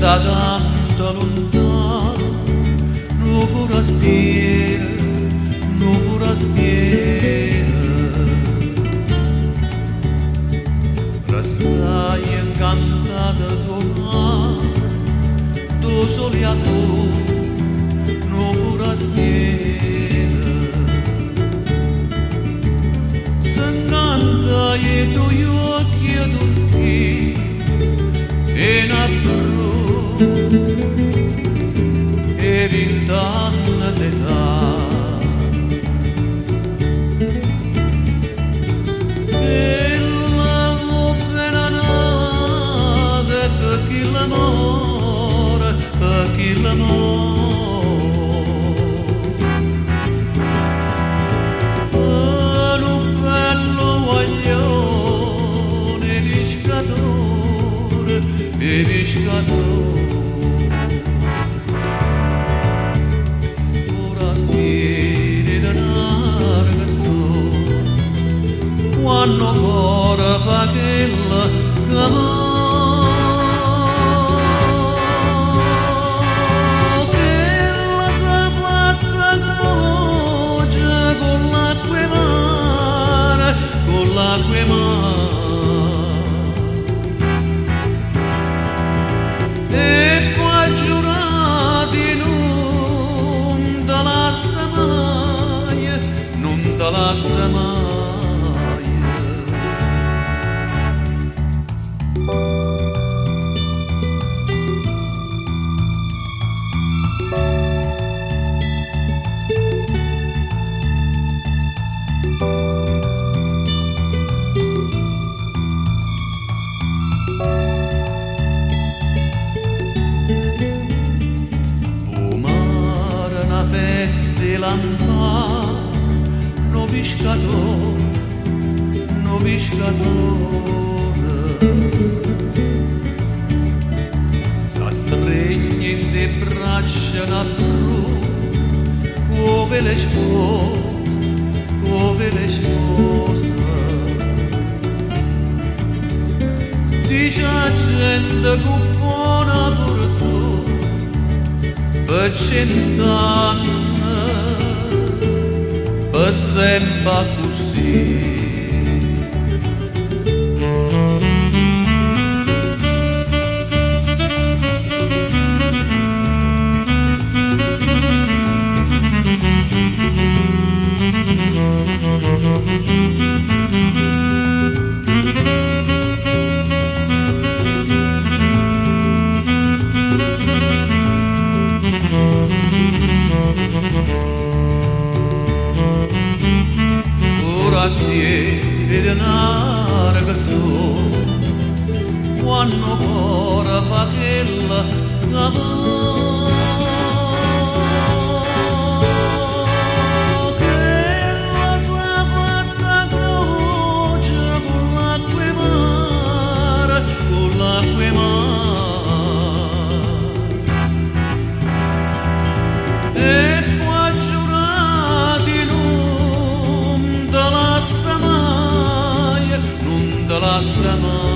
Da tanto lontano, nu forastiero, nu forastiero. Restai incantata do mare, do sole a tu, nu forastiero. S'encanta e tu occhi turchi e na e vint'anni d'età. Ella appena nata per chi l'amore, per chi l'amore. Per un bello guaglione pescatore, e pescatore. Forastieri denaro che so, quando ancora fa quella che vo'. Chella s'è fatta croce con l'acqua 'e mare, con l'acqua 'e mare. E po' ha giurato 'e nun te lassa maje, nun te lassa maje. O mare na festa 'e lampare, nu pescatore, nu pescatore. S'astregne 'int' 'e braccia na pruna, cu vele sposa, cu vele sposa. Dice 'a gente cu buona fortuna, per cent'anni, per sempre accussì. Forastieri denaro che so, quando ancora fa quella che vo'. Chella s'è fatta croce con l'acqua 'e mare, con l'acqua 'e mare. E po' ha giurato 'e nun te lassa maje, nun te lassa maje.